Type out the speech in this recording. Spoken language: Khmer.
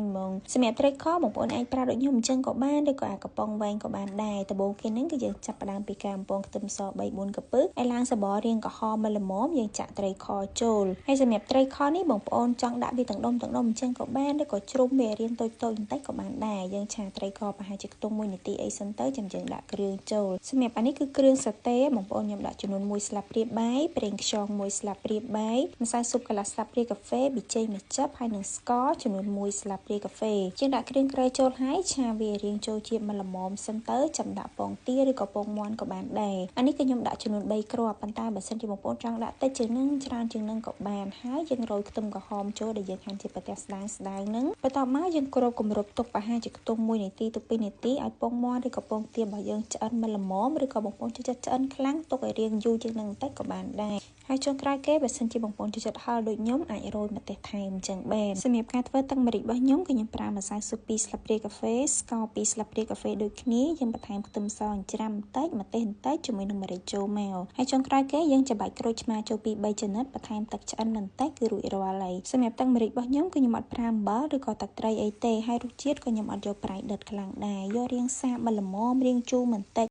ហ្មងសម្រាប់ត្រីខបងប្អូនអាចប្រើដូចខ្ញុំអញ្ចឹងក៏បានឬក៏អាកំប៉ុងវែងក៏បានដែរដំបូងគេហ្នឹងគឺយើងចាប់ផ្ដើមពីការបំពងខ្ទឹមស3 4កពឹសឲ្យឡើងសបរៀងក្រហមមកល្មមយើងចាក់ត្រីខចូលហើយសម្រាប់ត្រីខនេះបងប្អូនចង់ដាក់វាទាំងដុំទាំងដុំអញ្ចឹងក៏បានឬក៏ជ្រុំវារៀងតូចតូចបន្តិចក៏បានដែរយើងឆាត្រីខប្រហែលជាខ្ទង់1នាទីអីសិនទៅចាំយើងដាក់គ្រឿងចូលសម្រាប់អានេះគឺគ្រឿងសាតេបងប្អូនខ្ញុំដាក់ចំនួន1ស្លាបព្រាបាយប្រេងខ្យង1ស្លាបព្រាបាយម្សៅស៊ុបកន្លះស្លាបព្រាកាហ្វេប៊ីចេងមួយចិបហើយនិងស្ករចំនួន1ស្លាបព្រាកាហ្វេជាងដាក់គ្រឿងក្រៃចូលហើយឆាវារៀងចូលជាតិមកល្មមសិនទៅចាំដាក់ពងទាឬក៏ពងមាន់ក៏បានដែរអានេះគឺខ្ញុំដាក់ចំនួន3គ្រាប់ប៉ុន្តែបើសិនជាបងប្អូនចង់ដាក់តិចជាងនឹងច្រើនជាងនឹងក៏បានហើយយើងរោយខ្ទឹមក្រហមចូលដែលយើងហាន់ជាប្រទេសស្ដើងស្ដើងនឹងបន្ទាប់មកយើងគ្របគម្របទុកប្រហែលជាខ្ទង់1នាទីទៅ2នាទីឲ្យពងមាន់ឬក៏ពងទារបស់យើងឆ្អិនមកល្មមឬក៏បងប្អូនចូលចិត្តឆ្អិនខ្លាំងទុកឲ្យរៀងយូរជាងនឹងបន្តិចក៏បានដែរហើយចុងក្រោយគេបើសិនជាបងប្អូនចូលចិត្តហឹរដូចខ្ញុំអាចរោយម្ទេសថែមអញ្ចឹងបានសម្រាប់ការធ្វើទឹកម្រេចរបស់ខ្ញុំគឺខ្ញុំប្រើម្សៅស៊ុប2ស្លាបព្រាកាហ្វេស្ករ2ស្លាបព្រាកាហ្វេដូចគ្នាយើងបន្ថែមខ្ទឹមសអញ្ច្រាំបន្តិចម្ទេសបន្តិចជាមួយនឹងម្រេចចូលមកហើយចុងក្រោយគេយើងច្របាច់ក្រូចឆ្មាចូល2 3ចំណិតបន្ថែមទឹកឆ្អិនបន្តិចគឺរួចរាល់ហើយសម្រាប់ទឹកម្រេចរបស់ខ្ញុំគឺខ្ញុំអត់ប្រើអំបិលឬក៏ទឹកត្រីអីទេហើយរសជាតិក៏ខ្ញុំអត់យកប្រៃដិតខ្លាំងដែរយករាងសាបមកល្មមរាងជូរបន្តិច។